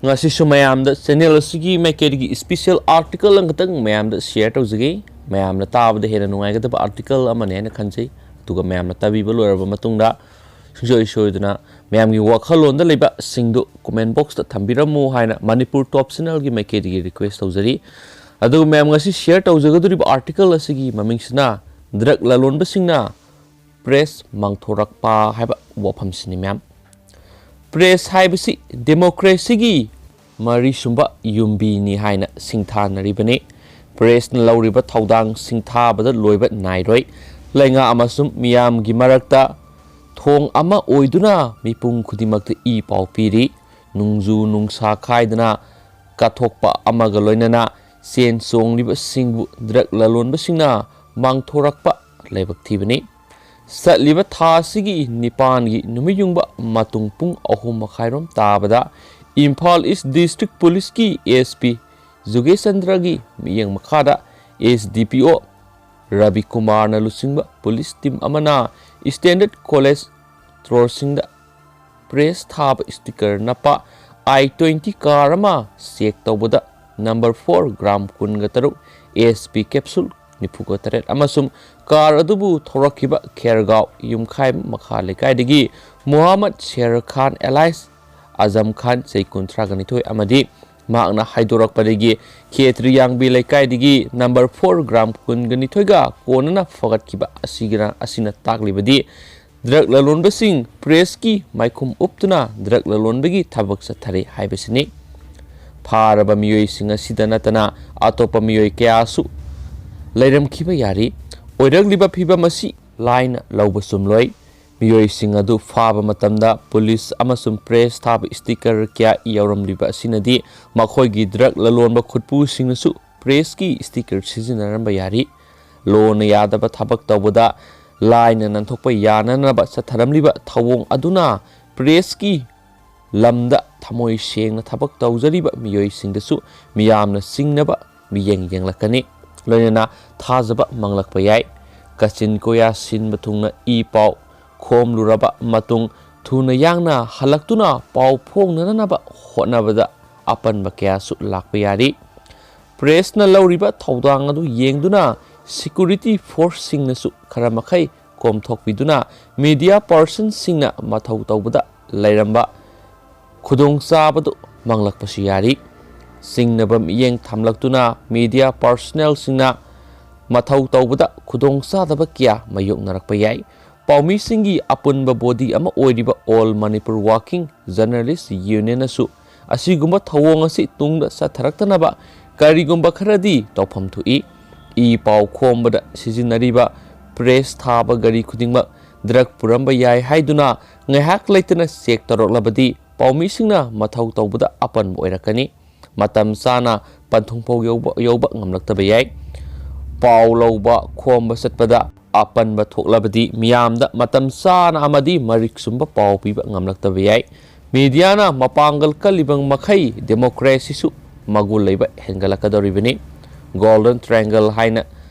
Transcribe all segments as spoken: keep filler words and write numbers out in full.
ꯉꯁꯤꯁꯨ ꯃꯌꯥꯝꯗ channel ꯑꯁꯤꯒꯤ ꯃꯥꯏꯀꯩꯗꯒꯤ special article ꯑꯃꯈꯛꯇꯪ ꯃꯌꯥꯝꯗ share ꯇꯧꯖꯒꯦ꯫ ꯃꯌꯥꯝꯅ ꯇꯥꯕꯗ ꯍꯦꯟꯅ ꯅꯨꯡꯉꯥꯏꯒꯗꯕ article ꯑꯃꯅꯦ ꯍꯥꯏꯅ ꯈꯟꯖꯩ꯫ ꯑꯗꯨꯒ ꯃꯌꯥꯝꯅ ꯇꯥꯕꯤꯕ ꯂꯣꯏꯔꯕ ꯃꯇꯨꯡꯗ ꯁꯨꯡꯁꯣꯏ ꯁꯣꯏꯗꯅ ꯃꯌꯥꯝꯒꯤ ꯋꯥꯈꯜꯂꯣꯟꯗ ꯂꯩꯕꯁꯤꯡꯗꯨ comment boxꯇ ꯊꯝꯕꯤꯔꯝꯃꯨ ꯍꯥꯏꯅ ꯃꯅꯤꯄꯨꯔ Top Channelꯒꯤ ꯃꯥꯏꯀꯩꯗꯒꯤ request ꯇꯧꯖꯔꯤ꯫ ꯑꯗꯨꯒ ꯃꯌꯥꯝ ꯉꯁꯤ share ꯇꯧꯖꯒꯗꯧꯔꯤꯕ article ꯑꯁꯤꯒꯤ ꯃꯃꯤꯡꯁꯤꯅ drug ꯂꯂꯣꯟꯕꯁꯤꯡꯅ press ꯃꯥꯡꯊꯣꯔꯛꯄ ꯍꯥꯏꯕ ꯋꯥꯐꯝꯁꯤꯅꯤ ꯃꯌꯥꯝ꯫ Press ꯍꯥꯏꯕꯁꯤ democracyꯒꯤ ꯃꯔꯤꯁꯨꯝꯕ ꯌꯨꯝꯕꯤꯅꯤ ꯍꯥꯏꯅ ꯁꯤꯡꯊꯥꯅꯔꯤꯕꯅꯤ꯫ Pressꯅ ꯂꯧꯔꯤꯕ ꯊꯧꯗꯥꯡ ꯁꯤꯡꯊꯥꯕꯗ ꯂꯣꯏꯕ ꯅꯥꯏꯔꯣꯏ꯫ ꯂꯩꯉꯥꯛ ꯑꯃꯁꯨꯡ ꯃꯤꯌꯥꯝꯒꯤ ꯃꯔꯛꯇ ꯊꯣꯡ ꯑꯃ ꯑꯣꯏꯗꯨꯅ ꯃꯤꯄꯨꯝ ꯈꯨꯗꯤꯡꯃꯛꯇ ꯏ ꯄꯥꯎ ꯄꯤꯔꯤ꯫ ꯅꯣꯡꯖꯨ ꯅꯨꯡꯁꯥ ꯈꯥꯏꯗꯅ ꯀꯠꯊꯣꯛꯄ ꯑꯃꯒ ꯂꯣꯏꯅꯅ ꯁꯦꯟ ꯆꯣꯡꯂꯤꯕꯁꯤꯡꯕꯨ drug ꯂꯂꯣꯟꯕꯁꯤꯡꯅ ꯃꯥꯡꯊꯣꯔꯛꯄ ꯂꯥꯏꯕꯛ ꯊꯤꯕꯅꯤ꯫ ꯆꯠꯂꯤꯕ ꯊꯥ ꯑꯁꯤꯒꯤ ꯅꯤꯄꯥꯟꯒꯤ ꯅꯨꯃꯤꯠ ꯌꯨꯡꯕ ꯃꯇꯨꯡ ꯄꯨꯡ ꯑꯍꯨꯝ ꯃꯈꯥꯏꯔꯣꯝ ꯇꯥꯕꯗ ꯏꯝꯐꯥꯜ East District Policeꯀꯤ SP ꯖꯨꯒꯦꯁ ꯆꯟꯗ꯭ꯔꯒꯤ ꯃꯤꯠꯌꯦꯡ ꯃꯈꯥꯗ SDPO ꯔꯕꯤ ꯀꯨꯃꯥꯔꯅ ꯂꯨꯆꯤꯡꯕ police team ꯑꯃꯅ Standard College ꯇ꯭ꯔꯣꯔꯁꯤꯡꯗ press ꯊꯥꯕ sticker ꯅꯞꯄ I twenty car ꯑꯃ check ꯇꯧꯕꯗ number four gram ꯀꯨꯟꯒ ꯇꯔꯨꯛ SP capsule ꯅꯤꯐꯨꯒ ꯇꯔꯦꯠ ꯑꯃꯁꯨꯡ car ꯑꯗꯨꯕꯨ ꯊꯧꯔꯛꯈꯤꯕ ꯈꯦꯔꯒꯥꯎ ꯌꯨꯝꯈꯥꯏ ꯃꯈꯥ ꯂꯩꯀꯥꯏꯗꯒꯤ ꯃꯨꯍꯝꯃꯗ ꯁꯦꯔ ꯈꯥꯟ alias ꯑꯖꯝ ꯈꯥꯟ ꯆꯍꯤ ꯀꯨꯟꯊ꯭ꯔꯥꯒ ꯅꯤꯊꯣꯏ ꯑꯃꯗꯤ ꯃꯍꯥꯛꯅ ꯍꯥꯏꯗꯣꯔꯛꯄꯗꯒꯤ ꯈꯦꯇ꯭ꯔꯤ ꯌꯥꯡꯕꯤ ꯂꯩꯀꯥꯏꯗꯒꯤ number four gram ꯀꯨꯟꯒ ꯅꯤꯊꯣꯏꯒ ꯀꯣꯟꯅꯅ ꯐꯒꯠꯈꯤꯕ ꯑꯁꯤꯒꯤꯅ, ꯑꯁꯤꯅ ꯇꯥꯛꯂꯤꯕꯗꯤ drug ꯂꯂꯣꯟꯕꯁꯤꯡ pressꯀꯤ ꯃꯥꯏꯈꯨꯝ ꯎꯞꯇꯨꯅ drug ꯂꯂꯣꯟꯕꯒꯤ ꯊꯕꯛ ꯆꯠꯊꯔꯤ ꯍꯥꯏꯕꯁꯤꯅꯤ꯫ ꯐꯥꯔꯕ ꯃꯤꯑꯣꯏꯁꯤꯡ ꯑꯁꯤꯗ ꯅꯠꯇꯅ ꯑꯇꯣꯞꯄ ꯃꯤꯑꯣꯏ ꯀꯌꯥꯁꯨ ꯂꯩꯔꯝꯈꯤꯕ ꯌꯥꯔꯤ꯫ ꯑꯣꯏꯔꯛꯂꯤꯕ ꯐꯤꯕꯝ ꯑꯁꯤ ꯂꯥꯏꯅ ꯂꯧꯕ ꯆꯨꯝꯂꯣꯏ꯫ ꯃꯤꯑꯣꯏꯁꯤꯡ ꯑꯗꯨ ꯐꯥꯕ ꯃꯇꯝꯗ police ꯑꯃꯁꯨꯡ press ꯊꯥꯕ sticker ꯀꯌꯥ ꯌꯥꯎꯔꯝꯂꯤꯕ ꯑꯁꯤꯅꯗꯤ ꯃꯈꯣꯏꯒꯤ drug ꯂꯂꯣꯟꯕ ꯈꯨꯠꯄꯨꯁꯤꯡꯅꯁꯨ pressꯀꯤ sticker ꯁꯤꯖꯤꯟꯅꯔꯝꯕ ꯌꯥꯔꯤ꯫ ꯂꯣꯅ ꯌꯥꯗꯕ ꯊꯕꯛ ꯇꯧꯕꯗ ꯂꯥꯏꯅ ꯅꯥꯟꯊꯣꯛꯄ ꯌꯥꯅꯅꯕ ꯆꯠꯊꯔꯝꯂꯤꯕ ꯊꯧꯑꯣꯡ ꯑꯗꯨꯅ pressꯀꯤ ꯂꯝꯗ ꯊꯃꯣꯏ ꯁꯦꯡꯅ ꯊꯕꯛ ꯇꯧꯖꯔꯤꯕ ꯃꯤꯑꯣꯏꯁꯤꯡꯗꯁꯨ ꯃꯤꯌꯥꯝꯅ ꯆꯤꯡꯅꯕ ꯃꯤꯠꯌꯦꯡ ꯌꯦꯡꯂꯛꯀꯅꯤ꯫ ꯂꯣꯏꯅꯅ ꯊꯥꯖꯕ ꯃꯥꯡꯂꯛꯄ ꯌꯥꯏ꯫ ꯀꯥꯆꯤꯟ ꯀꯣꯌꯥ ꯁꯤꯟꯕ ꯊꯨꯡꯅ ꯏ ꯄꯥꯎ ꯈꯣꯝꯂꯨꯔꯕ ꯃꯇꯨꯡ ꯊꯨꯅ ꯌꯥꯡꯅ ꯍꯜꯂꯛꯇꯨꯅ ꯄꯥꯎ ꯐꯣꯡꯅꯅꯕ ꯍꯣꯠꯅꯕꯗ ꯑꯄꯟꯕ ꯀꯌꯥꯁꯨ ꯂꯥꯛꯄ ꯌꯥꯔꯤ꯫ ꯄ꯭ꯔꯦꯁꯅ ꯂꯧꯔꯤꯕ ꯊꯧꯗꯥꯡ ꯑꯗꯨ ꯌꯦꯡꯗꯨꯅ ꯁꯤꯀ꯭ꯌꯨꯔꯤꯇꯤ ꯐꯣꯔꯁꯁꯤꯡꯅꯁꯨ ꯈꯔ ꯃꯈꯩ ꯀꯣꯝꯊꯣꯛꯄꯤꯗꯨꯅ ꯃꯤꯗꯤꯌꯥ ꯄꯔꯁꯟꯁꯤꯡꯅ ꯃꯊꯧ ꯇꯧꯕꯗ ꯂꯩꯔꯝꯕ ꯈꯨꯗꯣꯡꯆꯥꯕꯗꯨ ꯃꯥꯡꯂꯛꯄꯁꯨ ꯌꯥꯔꯤ꯫ ꯆꯤꯡꯅꯕ ꯃꯤꯠꯌꯦꯡ ꯊꯝꯂꯛꯇꯨꯅ ꯃꯤꯗꯤꯌꯥ ꯄꯔꯁꯅꯦꯜꯁꯤꯡꯅ ꯃꯊꯧ ꯇꯧꯕꯗ ꯈꯨꯗꯣꯡꯆꯥꯗꯕ ꯀꯌꯥ ꯃꯥꯌꯣꯛꯅꯔꯛꯄ ꯌꯥꯏ꯫ ꯄꯥꯎꯃꯤꯁꯤꯡꯒꯤ ꯑꯄꯨꯟꯕ ꯕꯣꯗꯤ ꯑꯃ ꯑꯣꯏꯔꯤꯕ ꯑꯣꯜ ꯃꯅꯤꯄꯨꯔ ꯋꯥꯔꯀꯤꯡ ꯖꯔꯅꯦꯂꯤꯁ ꯌꯨꯅꯤꯌꯟꯅꯁꯨ ꯑꯁꯤꯒꯨꯝꯕ ꯊꯧꯑꯣꯡ ꯑꯁꯤ ꯇꯨꯡꯗ ꯆꯠꯊꯔꯛꯇꯅꯕ ꯀꯔꯤꯒꯨꯝꯕ ꯈꯔꯗꯤ ꯇꯧꯐꯝ ꯊꯣꯛꯏ꯫ ꯏ ꯄꯥꯎ ꯈꯣꯝꯕꯗ ꯁꯤꯖꯤꯟꯅꯔꯤꯕ ꯄ꯭ꯔꯦꯁ ꯊꯥꯕ ꯒꯥꯔꯤ ꯈꯨꯗꯤꯡꯃꯛ ꯗ꯭ꯔꯒ ꯄꯨꯔꯝꯕ ꯌꯥꯏ ꯍꯥꯏꯗꯨꯅ ꯉꯥꯏꯍꯥꯛ ꯂꯩꯇꯅ ꯆꯦꯛ ꯇꯧꯔꯛꯂꯕꯗꯤ ꯄꯥꯎꯃꯤꯁꯤꯡꯅ ꯃꯊꯧ ꯇꯧꯕꯗ ꯑꯄꯟꯕ ꯑꯣꯏꯔꯛꯀꯅꯤ꯫ ꯃꯇꯝ ꯆꯥꯅ ꯄꯟꯊꯨꯡꯐꯥꯎ ꯌꯧꯕ, ꯌꯧꯕ ꯉꯝꯂꯛꯇꯕ ꯌꯥꯏ꯫ ꯄꯥꯎ ꯂꯧꯕ ꯈꯣꯝꯕ ꯆꯠꯄꯗ ꯑꯄꯟꯕ ꯊꯣꯛꯂꯕꯗꯤ ꯃꯤꯌꯥꯝꯗ ꯃꯇꯝ ꯆꯥꯅ ꯑꯃꯗꯤ ꯃꯔꯤꯛ ꯆꯨꯝꯕ ꯄꯥꯎ ꯄꯤꯕ ꯉꯝꯂꯛꯇꯕ ꯌꯥꯏ꯫ ꯃꯤꯗꯤꯌꯥꯅ ꯃꯄꯥꯡꯒꯜ ꯀꯜꯂꯤꯕ ꯃꯈꯩ ꯗꯦꯃꯣꯀ꯭ꯔꯦꯁꯤꯁꯨ ꯃꯒꯨꯟ ꯂꯩꯕ ꯍꯦꯟꯒꯠꯂꯛꯀꯗꯧꯔꯤꯕꯅꯤ꯫ ꯒꯣꯜꯗꯟ ꯇ꯭ꯔꯥꯏꯡꯒꯜ ꯍꯥꯏꯅ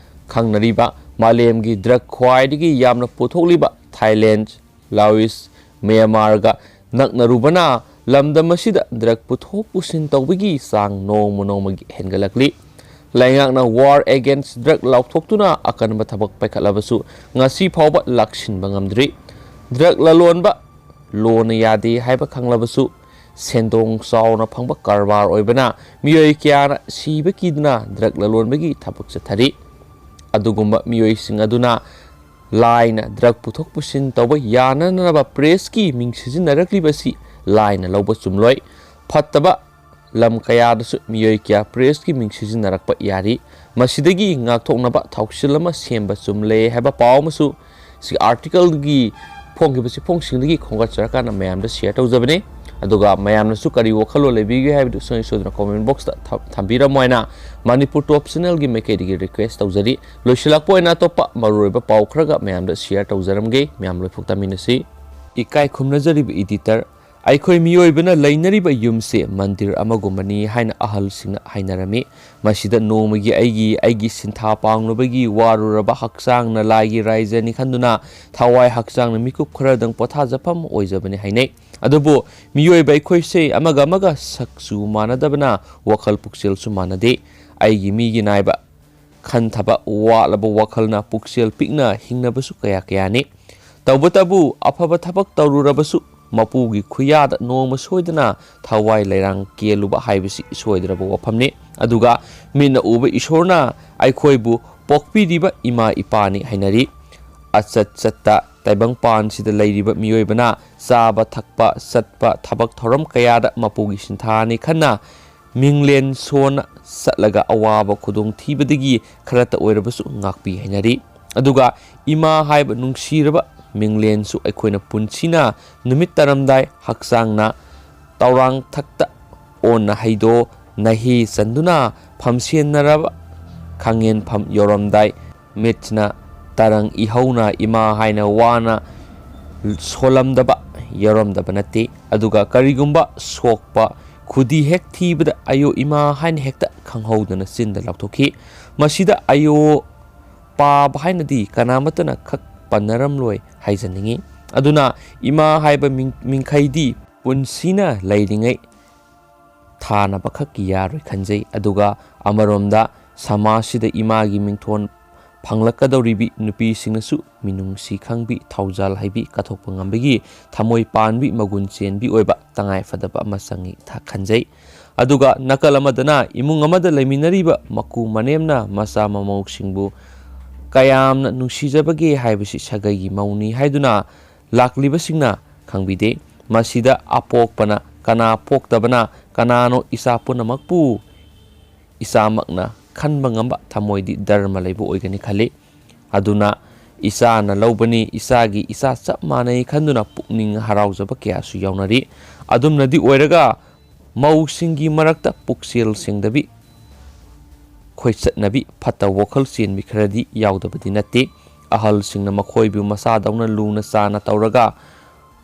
ꯈꯪꯅꯔꯤꯕ ꯃꯥꯂꯦꯝꯒꯤ ꯗ꯭ꯔꯒ ꯈ꯭ꯋꯥꯏꯗꯒꯤ ꯌꯥꯝꯅ ꯄꯨꯊꯣꯛꯂꯤꯕ ꯊꯥꯏꯂꯦꯟ, ꯂꯥꯑꯣꯁ, ꯃ꯭ꯌꯥꯟꯃꯥꯔꯒ ꯅꯛꯅꯔꯨꯕꯅ ꯂꯝꯗꯝ ꯑꯁꯤꯗ ꯗ꯭ꯔꯒ ꯄꯨꯊꯣꯛ ꯄꯨꯁꯤꯟ ꯇꯧꯕꯒꯤ ꯆꯥꯡ ꯅꯣꯡꯃ ꯅꯣꯡꯃꯒꯤ ꯍꯦꯟꯒꯠꯂꯛꯂꯤ꯫ ꯂꯩꯉꯥꯛꯅ War Against Drug ꯂꯥꯎꯊꯣꯛꯇꯨꯅ ꯑꯀꯟꯕ ꯊꯕꯛ ꯄꯥꯏꯈꯠꯂꯕꯁꯨ ꯉꯁꯤ ꯐꯥꯎꯕ ꯂꯥꯛꯁꯤꯟꯕ ꯉꯝꯗ꯭ꯔꯤ꯫ ꯗ꯭ꯔꯒ ꯂꯂꯣꯟꯕ ꯂꯣꯅ ꯌꯥꯗꯦ ꯍꯥꯏꯕ ꯈꯪꯂꯕꯁꯨ ꯁꯦꯟꯗꯣꯡ ꯆꯥꯎꯅ ꯐꯪꯕ ꯀꯔꯕꯥꯔ ꯑꯣꯏꯕꯅ ꯃꯤꯑꯣꯏ ꯀꯌꯥꯅ ꯁꯤꯕ ꯀꯤꯗꯨꯅ ꯗ꯭ꯔꯒ ꯂꯂꯣꯟꯕꯒꯤ ꯊꯕꯛ ꯆꯠꯊꯔꯤ꯫ ꯑꯗꯨꯒꯨꯝꯕ ꯃꯤꯑꯣꯏꯁꯤꯡ ꯑꯗꯨꯅ ꯂꯥꯏꯅ ꯗ꯭ꯔꯒ ꯄꯨꯊꯣꯛ ꯄꯨꯁꯤꯟ ꯇꯧꯕ ꯌꯥꯅꯅꯕ ꯄ꯭ꯔꯦꯁꯀꯤ ꯃꯤꯡ ꯁꯤꯖꯤꯟꯅꯔꯛꯂꯤꯕꯁꯤ ꯂꯥꯏꯅ ꯂꯧꯕ ꯆꯨꯝꯂꯣꯏ꯫ ꯐꯠꯇꯕ ꯂꯝ ꯀꯌꯥꯗꯁꯨ ꯃꯤꯑꯣꯏ ꯀꯌꯥ ꯄ꯭ꯔꯦꯁꯀꯤ ꯃꯤꯡ ꯁꯤꯖꯤꯟꯅꯔꯛꯄ ꯌꯥꯔꯤ꯫ ꯃꯁꯤꯗꯒꯤ ꯉꯥꯛꯊꯣꯛꯅꯕ ꯊꯧꯁꯤꯜ ꯑꯃ ꯁꯦꯝꯕ ꯆꯨꯝꯂꯦ ꯍꯥꯏꯕ ꯄꯥꯎ ꯑꯃꯁꯨ ꯁꯤ ꯑꯥꯔꯇꯤꯀꯜꯒꯤ ꯐꯣꯡꯈꯤꯕ ꯆꯦꯐꯣꯡꯁꯤꯡꯗꯒꯤ ꯈꯣꯝꯒꯠꯆꯔꯀꯥꯟꯗ ꯃꯌꯥꯝꯗ ꯁꯤꯌꯔ ꯇꯧꯖꯕꯅꯤ꯫ ꯑꯗꯨꯒ ꯃꯌꯥꯝꯅꯁꯨ ꯀꯔꯤ ꯋꯥꯈꯜꯂꯣꯟ ꯂꯩꯕꯤꯒꯦ ꯍꯥꯏꯕꯗꯨ ꯁꯣꯏꯗꯅ ꯁꯣꯏꯗꯅ ꯀꯣꯃꯦꯟ ꯕꯣꯛꯁꯇ ꯊꯝ-, ꯊꯝꯕꯤꯔꯝꯃꯣ ꯍꯥꯏꯅ ꯃꯅꯤꯄꯨꯔ ꯇꯣꯞ ꯆꯦꯅꯦꯜꯒꯤ ꯃꯥꯏꯀꯩꯗꯒꯤ ꯔꯤꯀ꯭ꯋꯦꯁ ꯇꯧꯖꯔꯤ꯫ ꯂꯣꯏꯁꯤꯜꯂꯛꯄ ꯑꯣꯏꯅ ꯑꯇꯣꯞꯄ ꯃꯔꯨꯑꯣꯏꯕ ꯄꯥꯎ ꯈꯔꯒ ꯃꯌꯥꯝꯗ ꯁꯤꯌꯔ ꯇꯧꯖꯔꯝꯒꯦ꯫ ꯃꯌꯥꯝ ꯂꯣꯏꯐꯥꯎ ꯇꯥꯃꯤꯟꯅꯁꯤ꯫ ꯏꯀꯥꯏ ꯈꯨꯝꯅꯖꯔꯤꯕ ꯏꯗꯤꯇꯔ ꯑꯩꯈꯣꯏ ꯃꯤꯑꯣꯏꯕꯅ ꯂꯩꯅꯔꯤꯕ ꯌꯨꯝꯁꯦ ꯃꯟꯗꯤꯔ ꯑꯃꯒꯨꯝꯕꯅꯤ ꯍꯥꯏꯅ ꯑꯍꯜꯁꯤꯡꯅ ꯍꯥꯏꯅꯔꯝꯃꯤ꯫ ꯃꯁꯤꯗ ꯅꯣꯡꯃꯒꯤ ꯑꯩꯒꯤ, ꯑꯩꯒꯤ ꯁꯤꯟꯊꯥ ꯄꯥꯡꯂꯨꯕꯒꯤ ꯋꯥꯔꯨꯔꯕ ꯍꯛꯆꯥꯡꯅ ꯂꯥꯏꯒꯤ ꯔꯥꯏꯖꯅꯤ ꯈꯟꯗꯨꯅ ꯊꯋꯥꯏ ꯍꯛꯆꯥꯡꯅ ꯃꯤꯀꯨꯞ ꯈꯔꯗꯪ ꯄꯣꯊꯥꯖꯐꯝ ꯑꯣꯏꯖꯕꯅꯤ ꯍꯥꯏꯅꯩ꯫ ꯑꯗꯨꯕꯨ ꯃꯤꯑꯣꯏꯕ ꯑꯩꯈꯣꯏꯁꯦ ꯑꯃꯒ ꯑꯃꯒ ꯁꯛꯁꯨ ꯃꯥꯟꯅꯗꯕꯅ ꯋꯥꯈꯜ ꯄꯨꯛꯆꯦꯜꯁꯨ ꯃꯥꯟꯅꯗꯦ꯫ ꯑꯩꯒꯤ ꯃꯤꯒꯤ ꯅꯥꯏꯕ ꯈꯟꯊꯕ ꯋꯥꯠꯂꯕ ꯋꯥꯈꯜꯅ ꯄꯨꯛꯆꯦꯜ ꯄꯤꯛꯅ ꯍꯤꯡꯅꯕꯁꯨ ꯀꯌꯥ ꯀꯌꯥꯅꯤ꯫ ꯇꯧꯕꯇꯕꯨ ꯑꯐꯕ ꯊꯕꯛ ꯇꯧꯔꯨꯔꯕꯁꯨ ꯃꯄꯨꯒꯤ ꯈꯨꯌꯥꯗ ꯅꯣꯡꯃ ꯁꯣꯏꯗꯅ ꯊꯋꯥꯏ ꯂꯩꯔꯥꯡ ꯀꯦꯜꯂꯨꯕ ꯍꯥꯏꯕꯁꯤ ꯁꯣꯏꯗ꯭ꯔꯕ ꯋꯥꯐꯝꯅꯤ꯫ ꯑꯗꯨꯒ ꯃꯤꯠꯅ ꯎꯕ ꯏꯁꯣꯔꯅ ꯑꯩꯈꯣꯏꯕꯨ ꯄꯣꯛꯄꯤꯔꯤꯕ ꯏꯃꯥ ꯏꯄꯥꯅꯤ ꯍꯥꯏꯅꯔꯤ꯫ ꯑꯆꯠ ꯆꯠꯇ ꯇꯥꯏꯕꯪꯄꯥꯟꯁꯤꯗ ꯂꯩꯔꯤꯕ ꯃꯤꯑꯣꯏꯕꯅ ꯆꯥꯕ ꯊꯛꯄ, ꯆꯠꯄ, ꯊꯕꯛ ꯊꯧꯔꯝ ꯀꯌꯥꯗ ꯃꯄꯨꯒꯤ ꯁꯤꯟꯊꯥꯅꯤ ꯈꯟꯅ ꯃꯤꯡꯂꯦꯟ ꯁꯣꯟꯅ ꯆꯠꯂꯒ ꯑꯋꯥꯕ ꯈꯨꯗꯣꯡꯊꯤꯕꯗꯒꯤ ꯈꯔꯇ ꯑꯣꯏꯔꯕꯁꯨ ꯉꯥꯛꯄꯤ ꯍꯥꯏꯅꯔꯤ꯫ ꯑꯗꯨꯒ ꯏꯃꯥ ꯍꯥꯏꯕ ꯅꯨꯡꯁꯤꯔꯕ ꯃꯤꯡꯂꯦꯟꯁꯨ ꯑꯩꯈꯣꯏꯅ ꯄꯨꯟꯁꯤꯅ ꯅꯨꯃꯤꯠ ꯇꯥꯔꯝꯗꯥꯏ ꯍꯛꯆꯥꯡꯅ ꯇꯧꯔꯥꯡꯊꯛꯇ ꯑꯣꯟꯅ ꯍꯩꯗꯣ ꯅꯍꯤ ꯆꯟꯗꯨꯅ ꯐꯝꯁꯦꯟꯅꯔꯕ ꯈꯥꯡꯉꯦꯟꯐꯝ ꯌꯧꯔꯝꯗꯥꯏ ꯃꯤꯠꯅ ꯇꯔꯪ ꯏꯍꯧꯅ ꯏꯃꯥ ꯍꯥꯏꯅ ꯋꯥꯅ ꯁꯣꯜꯂꯝꯗꯕ ꯌꯥꯎꯔꯝꯗꯕ ꯅꯠꯇꯦ꯫ ꯑꯗꯨꯒ ꯀꯔꯤꯒꯨꯝꯕ ꯁꯣꯛꯄ ꯈꯨꯗꯤ ꯍꯦꯛ ꯊꯤꯕꯗ ꯑꯌꯣ ꯏꯃꯥ ꯍꯥꯏꯅ ꯍꯦꯛꯇ ꯈꯪꯍꯧꯗꯅ ꯆꯤꯟꯗ ꯂꯥꯎꯊꯣꯛꯈꯤ꯫ ꯃꯁꯤꯗ ꯑꯌꯣ ꯄꯥꯕ ꯍꯥꯏꯅꯗꯤ ꯀꯅꯥꯃꯠꯇꯅ ꯈꯛ ꯄꯟꯅꯔꯝꯂꯣꯏ ꯍꯥꯏꯖꯅꯤꯡꯏ꯫ ꯑꯗꯨꯅ ꯏꯃꯥ ꯍꯥꯏꯕ ꯃꯤꯡ-, ꯃꯤꯡꯈꯩꯗꯤ ꯄꯨꯟꯁꯤꯅ ꯂꯩꯔꯤꯉꯩ ꯊꯥꯅꯕꯈꯛꯀꯤ ꯌꯥꯔꯣꯏ ꯈꯟꯖꯩ꯫ ꯑꯗꯨꯒ ꯑꯃꯔꯣꯝꯗ ꯁꯃꯥꯖꯁꯤꯗ ꯏꯃꯥꯒꯤ ꯃꯤꯡꯊꯣꯟ ꯐꯪꯂꯛꯀꯗꯧꯔꯤꯕꯤ ꯅꯨꯄꯤꯁꯤꯡꯅꯁꯨ ꯃꯤꯅꯨꯡꯁꯤ ꯈꯪꯕꯤ, ꯊꯧꯖꯥꯜ ꯍꯩꯕꯤ, ꯀꯠꯊꯣꯛꯄ ꯉꯝꯕꯒꯤ ꯊꯃꯣꯏ ꯄꯥꯟꯕꯤ, ꯃꯒꯨꯟ ꯆꯦꯟꯕꯤ ꯑꯣꯏꯕ ꯇꯉꯥꯏ ꯐꯗꯕ ꯑꯃ ꯆꯪꯏ ꯊ-, ꯈꯟꯖꯩ꯫ ꯑꯗꯨꯒ ꯅꯥꯀꯜ ꯑꯃꯗꯅ ꯏꯃꯨꯡ ꯑꯃꯗ ꯂꯩꯃꯤꯟꯅꯔꯤꯕ ꯃꯀꯨ ꯃꯅꯦꯝꯅ ꯃꯆꯥ ꯃꯃꯧꯁꯤꯡꯕꯨ ꯀꯌꯥꯝꯅ ꯅꯨꯡꯁꯤꯖꯕꯒꯦ ꯍꯥꯏꯕꯁꯤ ꯁꯥꯒꯩꯒꯤ ꯃꯧꯅꯤ ꯍꯥꯏꯗꯨꯅ ꯂꯥꯛꯂꯤꯕꯁꯤꯡꯅ ꯈꯪꯕꯤꯗꯦ꯫ ꯃꯁꯤꯗ ꯑꯄꯣꯛꯄꯅ ꯀꯅꯥ, ꯄꯣꯛꯇꯕꯅ ꯀꯅꯥꯅꯣ, ꯏꯆꯥ ꯄꯨꯝꯅꯃꯛꯄꯨ ꯏꯆꯥꯃꯛꯅ ꯈꯟꯕ ꯉꯝꯕ ꯊꯃꯣꯏꯗꯤ ꯙꯔꯃ ꯂꯩꯕ ꯑꯣꯏꯒꯅꯤ ꯈꯜꯂꯤ꯫ ꯑꯗꯨꯅ ꯏꯆꯥꯅ ꯂꯧꯕꯅꯤ, ꯏꯆꯥꯒꯤ ꯏꯆꯥ ꯆꯞ ꯃꯥꯟꯅꯩ ꯈꯟꯗꯨꯅ ꯄꯨꯛꯅꯤꯡ ꯍꯔꯥꯎꯖꯕ ꯀꯌꯥꯁꯨ ꯌꯥꯎꯅꯔꯤ꯫ ꯑꯗꯨꯝꯅꯗꯤ ꯑꯣꯏꯔꯒ ꯃꯧꯁꯤꯡꯒꯤ ꯃꯔꯛꯇ ꯄꯨꯛꯆꯦꯜ ꯁꯦꯡꯗꯕꯤ, ꯈꯣꯏꯆꯠꯅꯕꯤ, ꯐꯠꯇ ꯋꯥꯈꯜ ꯆꯦꯟꯕꯤ ꯈꯔꯗꯤ ꯌꯥꯎꯗꯕꯗꯤ ꯅꯠꯇꯦ꯫ ꯑꯍꯜꯁꯤꯡꯅ ꯃꯈꯣꯏꯕꯨ ꯃꯁꯥꯗꯧꯅ ꯂꯨꯅ ꯆꯥꯅ ꯇꯧꯔꯒ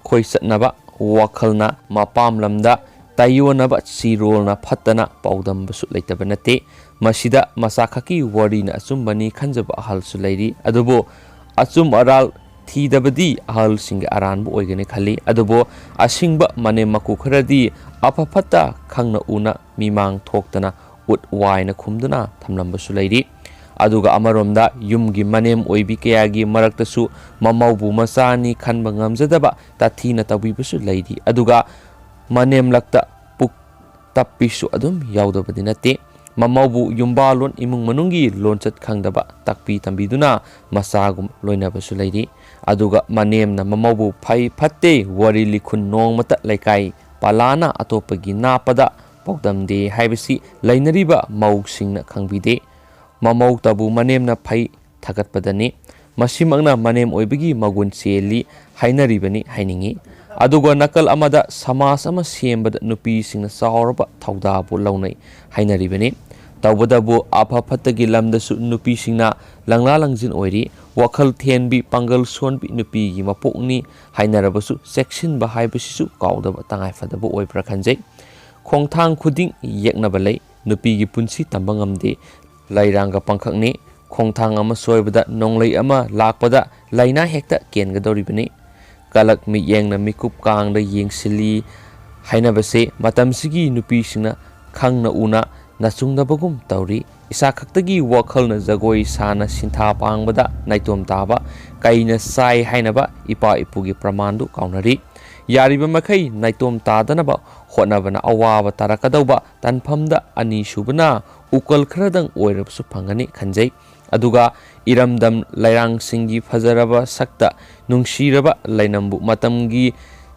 ꯈꯣꯏꯆꯠꯅꯕ ꯋꯥꯈꯜꯅ ꯃꯄꯥꯝ ꯂꯝꯗ ꯇꯥꯏꯌꯣꯟꯅꯕ ꯆꯤꯔꯣꯜꯅ ꯐꯠꯇꯅ ꯄꯥꯎꯗꯝꯕꯁꯨ ꯂꯩꯇꯕ ꯅꯠꯇꯦ꯫ ꯃꯁꯤꯗ ꯃꯆꯥ ꯈꯛꯀꯤ ꯋꯥꯔꯤꯅ ꯑꯆꯨꯝꯕꯅꯤ ꯈꯟꯖꯕ ꯑꯍꯜꯁꯨ ꯂꯩꯔꯤ꯫ ꯑꯗꯨꯕꯨ ꯑꯆꯨꯝ ꯑꯔꯥꯜ ꯊꯤꯗꯕꯗꯤ ꯑꯍꯜꯁꯤꯡꯒꯤ ꯑꯔꯥꯟꯕ ꯑꯣꯏꯒꯅꯤ ꯈꯜꯂꯤ꯫ ꯑꯗꯨꯕꯨ ꯑꯁꯤꯡꯕ ꯃꯅꯦꯝ ꯃꯀꯨ ꯈꯔꯗꯤ ꯑꯐ ꯐꯠꯇ ꯈꯪꯅ ꯎꯅ ꯃꯤꯃꯥꯡ ꯊꯣꯛꯇꯅ ꯎꯠ ꯋꯥꯏꯅ ꯈꯨꯝꯗꯨꯅ ꯊꯝꯂꯝꯕꯁꯨ ꯂꯩꯔꯤ꯫ ꯑꯗꯨꯒ ꯑꯃꯔꯣꯝꯗ ꯌꯨꯝꯒꯤ ꯃꯅꯦꯝ ꯑꯣꯏꯕꯤ ꯀꯌꯥꯒꯤ ꯃꯔꯛꯇꯁꯨ ꯃꯃꯧꯕꯨ ꯃꯆꯥꯅꯤ ꯈꯟꯕ ꯉꯝꯖꯗꯕ ꯇꯥꯊꯤꯅ ꯇꯧꯕꯤꯕꯁꯨ ꯂꯩꯔꯤ꯫ ꯑꯗꯨꯒ ꯃꯅꯦꯝꯂꯛꯇ ꯄꯨꯛ ꯇꯞꯄꯤꯁꯨ ꯑꯗꯨꯝ ꯌꯥꯎꯗꯕꯗꯤ ꯅꯠꯇꯦ꯫ ꯃꯃꯧꯕꯨ ꯌꯨꯝꯕꯥꯂꯣꯟ ꯏꯃꯨꯡ ꯃꯅꯨꯡꯒꯤ ꯂꯣꯟꯆꯠ ꯈꯪꯗꯕ ꯇꯥꯛꯄꯤ ꯇꯝꯕꯤꯗꯨꯅ ꯃꯆꯥꯒꯨꯝ ꯂꯣꯏꯅꯕꯁꯨ ꯂꯩꯔꯤ꯫ ꯑꯗꯨꯒ ꯃꯅꯦꯝꯅ ꯃꯃꯧꯕꯨ ꯐꯩ ꯐꯠꯇꯦ ꯋꯥꯔꯤ ꯂꯤꯈꯨꯟ ꯅꯣꯡꯃꯇ ꯂꯩꯀꯥꯏ ꯄꯂꯥꯅ ꯑꯇꯣꯞꯄꯒꯤ ꯅꯥꯞꯄꯗ ꯄꯥꯎꯗꯝꯗꯦ ꯍꯥꯏꯕꯁꯤ ꯂꯩꯅꯔꯤꯕ ꯃꯧꯁꯤꯡꯅ ꯈꯪꯕꯤꯗꯦ꯫ ꯃꯃꯧꯇꯕꯨ ꯃꯅꯦꯝꯅ ꯐꯩ ꯊꯥꯒꯠꯄꯗꯅꯤ꯫ ꯃꯁꯤꯃꯛꯅ ꯃꯅꯦꯝ ꯑꯣꯏꯕꯒꯤ ꯃꯒꯨꯟ ꯆꯦꯜꯂꯤ ꯍꯥꯏꯅꯔꯤꯕꯅꯤ ꯍꯥꯏꯅꯤꯡꯏ꯫ ꯑꯗꯨꯒ ꯅꯥꯀꯜ ꯑꯃꯗ ꯁꯃꯥꯖ ꯑꯃ ꯁꯦꯝꯕꯗ ꯅꯨꯄꯤꯁꯤꯡꯅ ꯆꯥꯎꯔꯕ ꯊꯧꯗꯥꯡꯕꯨ ꯂꯧꯅꯩ ꯍꯥꯏꯅꯔꯤꯕꯅꯤ꯫ ꯇꯧꯕꯇꯕꯨ ꯑꯐ ꯐꯠꯇꯒꯤ ꯂꯝꯗꯁꯨ ꯅꯨꯄꯤꯁꯤꯡꯅ ꯂꯪꯂꯥ ꯂꯪꯖꯤꯟ ꯑꯣꯏꯔꯤ꯫ ꯋꯥꯈꯜ ꯊꯦꯟꯕꯤ, ꯄꯥꯡꯒꯜ ꯁꯣꯟꯕꯤ ꯅꯨꯄꯤꯒꯤ ꯃꯄꯣꯛꯅꯤ ꯍꯥꯏꯅꯔꯕꯁꯨ ꯆꯦꯛꯁꯤꯟꯕ ꯍꯥꯏꯕꯁꯤꯁꯨ ꯀꯥꯎꯗꯕ ꯇꯉꯥꯏꯐꯗꯕ ꯑꯣꯏꯕ꯭ꯔꯥ ꯈꯟꯖꯩ꯫ ꯈꯣꯡꯊꯥꯡ ꯈꯨꯗꯤꯡ ꯌꯦꯛꯅꯕ ꯂꯩ꯫ ꯅꯨꯄꯤꯒꯤ ꯄꯨꯟꯁꯤ ꯇꯝꯕ ꯉꯝꯗꯦ꯫ ꯂꯩꯔꯥꯡꯒ ꯄꯪꯈꯛꯅꯤ꯫ ꯈꯣꯡꯊꯥꯡ ꯑꯃ ꯁꯣꯏꯕꯗ ꯅꯣꯡꯂꯩ ꯑꯃ ꯂꯥꯛꯄꯗ ꯂꯥꯏꯅꯥ ꯍꯦꯛꯇ ꯀꯦꯟꯒꯗꯧꯔꯤꯕꯅꯤ꯫ ꯀꯂꯛ ꯃꯤꯠꯌꯦꯡꯅ ꯃꯤꯀꯨꯞ ꯀꯥꯡꯗ ꯌꯦꯡꯁꯤꯜꯂꯤ ꯍꯥꯏꯅꯕꯁꯦ ꯃꯇꯝꯁꯤꯒꯤ ꯅꯨꯄꯤꯁꯤꯡꯅ ꯈꯪꯅ ꯎꯅ ꯅꯆꯨꯡꯗꯕꯒꯨꯝ ꯇꯧꯔꯤ꯫ ꯏꯁꯥ ꯈꯛꯇꯒꯤ ꯋꯥꯈꯜꯅ ꯖꯒꯣꯏ ꯁꯥꯅ ꯁꯤꯟꯊꯥ ꯄꯥꯡꯕꯗ ꯅꯥꯏꯇꯣꯝ ꯇꯥꯕ ꯀꯩꯅ ꯆꯥꯏ ꯍꯥꯏꯅꯕ ꯏꯄꯥ ꯏꯄꯨꯒꯤ ꯄ꯭ꯔꯃꯥꯟꯗꯨ ꯀꯥꯎꯅꯔꯤ꯫ ꯌꯥꯔꯤꯕ ꯃꯈꯩ ꯅꯥꯏꯇꯣꯝ ꯇꯥꯗꯅꯕ ꯍꯣꯠꯅꯕꯅ ꯑꯋꯥꯕ ꯇꯥꯔꯛꯀꯗꯧꯕ ꯇꯥꯟꯐꯝꯗ ꯑꯅꯤꯁꯨꯕꯅ ꯎꯀꯜ ꯈꯔꯗꯪ ꯑꯣꯏꯔꯕꯁꯨ ꯐꯪꯒꯅꯤ ꯈꯟꯖꯩ꯫ ꯑꯗꯨꯒ ꯏꯔꯝꯗꯝ ꯂꯩꯔꯥꯡꯁꯤꯡꯒꯤ ꯐꯖꯔꯕ ꯁꯛꯇ ꯅꯨꯡꯁꯤꯔꯕ ꯂꯩꯅꯝꯕꯨ ꯃꯇꯝꯒꯤ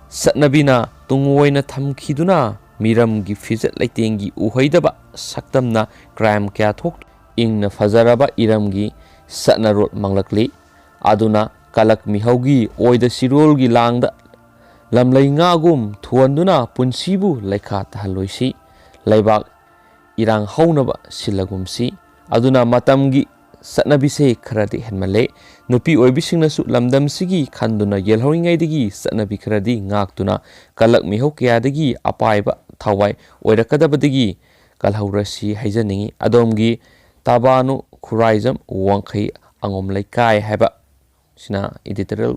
ꯆꯠꯅꯕꯤꯅ ꯇꯨꯡꯑꯣꯏꯅ ꯊꯝꯈꯤꯗꯨꯅ ꯃꯤꯔꯝꯒꯤ ꯐꯤꯖꯦꯠ ꯂꯩꯇꯦꯡꯒꯤ ꯎꯍꯩꯗꯕ ꯁꯛꯇꯝꯅ ꯀ꯭ꯔꯥꯏꯝ ꯀꯌꯥ ꯊꯣꯛ ꯏꯪꯅ ꯐꯖꯔꯕ ꯏꯔꯝꯒꯤ ꯆꯠꯅꯔꯣꯜ ꯃꯥꯡꯂꯛꯂꯤ꯫ ꯑꯗꯨꯅ ꯀꯂꯛ ꯃꯤꯍꯧꯒꯤ ꯑꯣꯏꯗ ꯁꯤꯔꯣꯜꯒꯤ ꯂꯥꯡꯗ ꯂꯝꯂꯩ ꯉꯥꯒꯨꯝ ꯊꯨꯍꯟꯗꯨꯅ ꯄꯨꯟꯁꯤꯕꯨ ꯂꯩꯈꯥ ꯇꯥꯍꯜꯂꯣꯏꯁꯤ꯫ ꯂꯩꯕꯥꯛ ꯏꯔꯥꯡ ꯍꯧꯅꯕ ꯁꯤꯜꯂꯒꯨꯝꯁꯤ꯫ ꯑꯗꯨꯅ ꯃꯇꯝꯒꯤ ꯆꯠꯅꯕꯤꯁꯦ ꯈꯔꯗꯤ ꯍꯦꯟꯃꯜꯂꯦ꯫ ꯅꯨꯄꯤ ꯑꯣꯏꯕꯤꯁꯤꯡꯅꯁꯨ ꯂꯝꯗꯝꯁꯤꯒꯤ ꯈꯟꯗꯨꯅ ꯌꯦꯜꯍꯧꯔꯤꯉꯩꯗꯒꯤ ꯆꯠꯅꯕꯤ ꯈꯔꯗꯤ ꯉꯥꯛꯇꯨꯅ ꯀꯜꯂꯛ ꯃꯤꯍꯧ ꯀꯌꯥꯗꯒꯤ ꯑꯄꯥꯏꯕ ꯊꯋꯥꯏ ꯑꯣꯏꯔꯛꯀꯗꯕꯗꯒꯤ ꯀꯜꯍꯧꯔꯁꯤ ꯍꯥꯏꯖꯅꯤꯡꯏ꯫ ꯑꯗꯣꯝꯒꯤ ꯇꯥꯕꯥꯅꯨ ꯈꯨꯔꯥꯏꯖꯝ ꯋꯥꯡꯈꯩ ꯑꯉꯣꯝ ꯂꯩꯀꯥꯏ ꯍꯥꯏꯕ ꯁꯤꯅ editorial,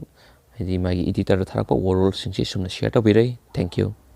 ꯍꯥꯏꯗꯤ ꯃꯥꯒꯤ editor ꯊꯥꯔꯛꯄ ꯋꯥꯔꯣꯜꯁꯤꯡꯁꯦ ꯁꯨꯝꯅ share ꯇꯧꯕꯤꯔꯛꯏ꯫ Thank you꯫